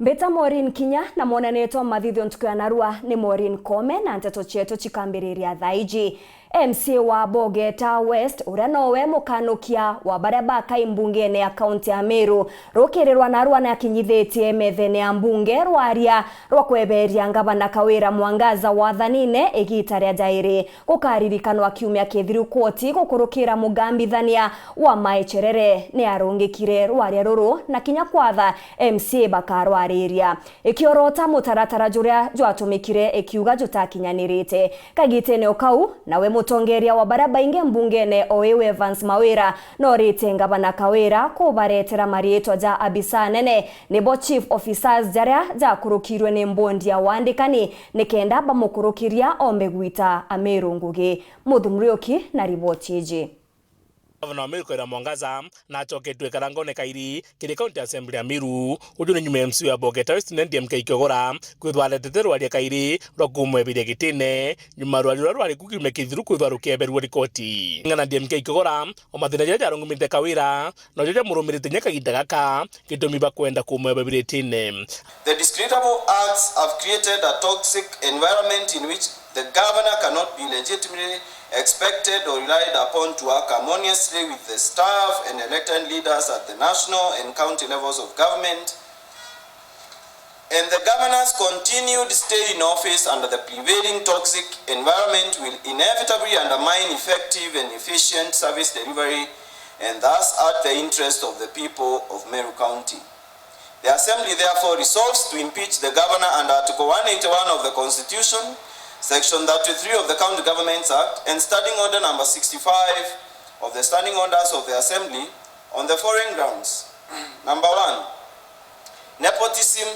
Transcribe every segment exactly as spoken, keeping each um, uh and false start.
Mbita Maureen Kinya, na mwonanitwa mathithio ntuku ya narua ni Maureen Kome, na nteto cietu cikambiriria thaa iji. M C A wa Bogeta West, uria nowe mukanukia wa baria bakai mbungene ya kaunti ya Meru, rukirirwa narua ni akinyithitie methene ya mbunge rwaria rwa kweberia ngavana Kawira Mwangaza wathanine igita ria jairi. Gukaririkanwa kiumia kithiru koti gukurukira mugambithania wa maecherere ni arungikire rwaria ruru na kinya kwatha M C A bakarwariria. Ikiorota mutaratara juria jwatumikire ikiuga jutakinyanirite. Kagitene o kau, nawe mutongeria wa baria baingi mbungene o iu Evans Mawira norite ngavana Kawira kubaretera mariitwa ja abisa anene, nibo chief officers jaria jakurukirwe ni mbondi ya wandikani, nikenda bamukurukiria ombe gwita Ameru ngugi. Muthu Muriuki na riboti iji. Gavana wa Meru Kawira Mwangaza na acoketue karangone kairi kiri County Assembly ya Meru. Uju ni nyuma ya M C A wa Bogeta West na D M K Kigora kwithwa aretete rwaria kairi rwa kumweberia gitine, nyuma rwaria ruria rwari ku kiumia kithiru kwithwa rukeberua rikoti. Ng'ana D M K Kigora, o mathina jaria jarungumite Kawira nojo jamurumirite kinya kaginda gaka, gitumi bakwenda kumweberia gitine. The discreditable acts have created a toxic environment in which the governor cannot be legitimately expected or relied upon to work harmoniously with the staff and elected leaders at the national and county levels of government. And the governor's continued stay in office under the prevailing toxic environment will inevitably undermine effective and efficient service delivery, and thus hurt the interest of the people of Meru County. The Assembly therefore resolves to impeach the governor under Article one eighty-one of the Constitution, Section thirty-three of the County Governments Act, and Standing Order Number sixty-five of the Standing Orders of the Assembly on the following grounds. Number one, nepotism,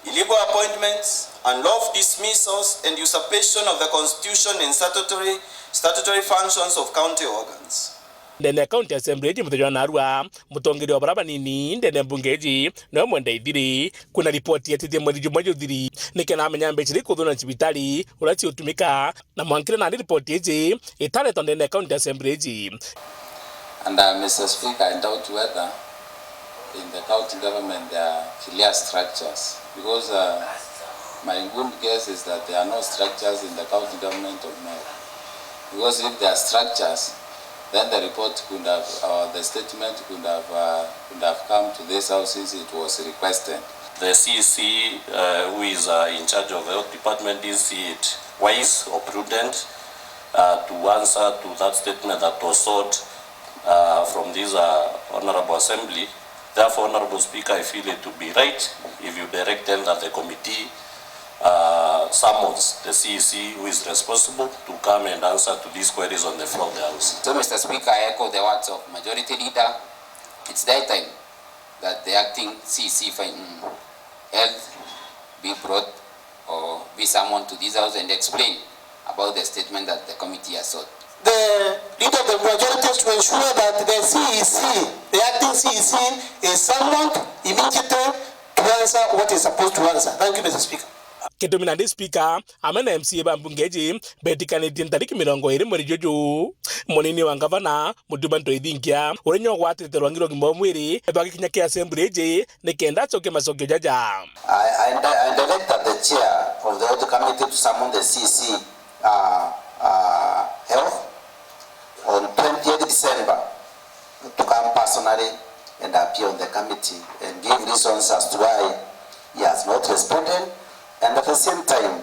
illegal appointments, unlawful dismissals, and usurpation of the Constitution and statutory, statutory functions of county organs. Ndene ya County Assembly iji muthenya wa narua, mutongeria wa baria banini ndene ya mbunge iji niwe Mwenda Ithiri, kwina ripoti yetitie mweri jumwe juthiri, nikenda amenya mbeca iria ikuthuna cibitari uria ciutumika, na mwankire nandi ripoti iji itaretwa ndene ya County Assembly iji. And, uh, Mister Speaker, I doubt whether in the county government there are clear structures, because, uh, my good guess is that there are no structures in the county government of Meru. Because if there are structures, then the report could have, or the statement could have, uh, could have come to this house since it was requested. The C E C, uh, who is, uh, in charge of the health department, didn't see it wise or prudent, uh, to answer to that statement that was sought, uh, from this, uh, Honorable Assembly. Therefore, Honorable Speaker, I feel it to be right if you direct then that the committee, uh, summons the C E C who is responsible to come and answer to these queries on the floor of the House. So, Mister Speaker, I echo the words of Majority Leader. It's their time that the acting C E C fin-, mm, health be brought or be summoned to this house and explain about the statement that the committee has sought. The leader of the majority is to ensure that the C E C, the acting C E C, is summoned immediately to answer what is supposed to answer. Thank you, Mister Speaker. Gitumi nandi Speaker, amwe na M C A ba mbunge iji betikanitie ntariki mirongo iri mweri juju. Munini wa ngavana, Mutuma Ntoithingia, uria nyo ugwatite rwangi rwa ugima bwa mwiri, ethwa agikinya ki assembly iji, nikenda acokie macokio jaja. I, I, I direct that the chair of the audit committee to summon the C C, uh, uh, health on twentieth December to come personally and appear on the committee and give reasons as to why he has not responded, and at the same time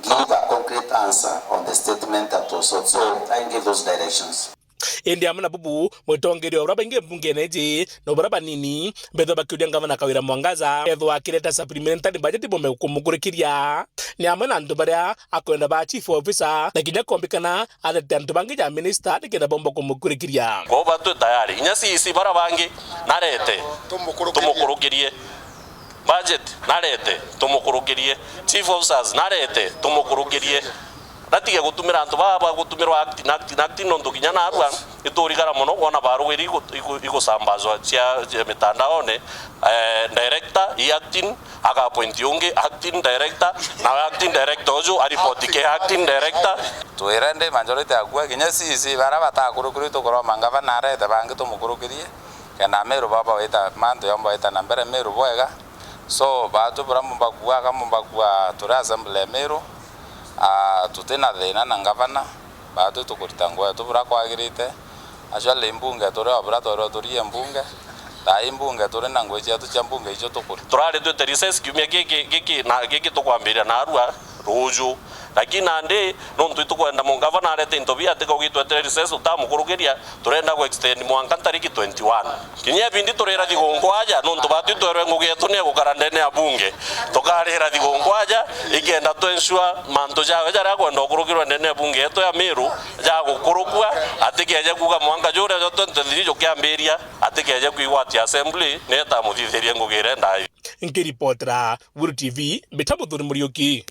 give a concrete answer on the statement that was sought. So I give those directions. Indi amwe na bubu, mutongeria uria baingi mbungene iji, no baria banini, bethwa bakiuria ngavana Kawira Mwangaza ethwa akireta supplementary budget bombe kumukurikiria. Ni amwe na antu baria akwenda ba chief officer, na kinya kombikana arete antu bangi ja minister nikenda bomba kumukurikiria. Kwou batwi tayari, inya C E C baria bangi narete tumukurukirie. Budget narete tumukurukirie. Chief officers narete tumukurukirie. Natige gutumira antu baba ba gutumirwa acting, acting, acting, nontu kinya narua iturigara mono kwona barugiri igu-, igu-, igusambazwa cia, cia mitandaone. Eh, director i acting, aga appoint ungi acting director, na acting director uju aripoti ke acting director. Twire ndi majority akua, kinya C E C baria batakurukirwe tukuroma ngavana arete bangi tumukurukirie, kenda Meru baba wita, mantu yomba wita na mbere Meru bwega. So, baatwi buria mumba kuuga, ka mumba kuuga turi assembly ya Meru, ah, tutina thina na ngavana, baatwi tukurita ngugi yetu buria kwagirite. Actually, mbunge turi o buria twerwe turie mbunge, thaa ii mbunge turi na ngugi cietu cia mbunge icio tukurita. Turari twite recess kiumia giki, giki, na giki tukwambiria narua ruuju. Lakini nandi, nontu itukwenda mungavana arete into bia, atika ugitwetere recess utamukurukiria, turenda ku extend mwanka ntariki twenty-one. Kinya ebindi turira thigungku aja, nontu baatwi twerwe ngugi yetu ni egukara ndene ya bunge. Tukarira thigungku aja, ikenda tu ensure mantu jawe jaria akwenda ukurukirwa ndene ya bunge yetu ya Meru, jagukurukua, atikeje kuuga mwanka juria jwa twenty twenty-three jukiambiria, atikeje kwigwa ati assembly ni itamuthithirie ngugi iria endaa. Nkiripotera Weru T V, mbita Muthuri Muriuki.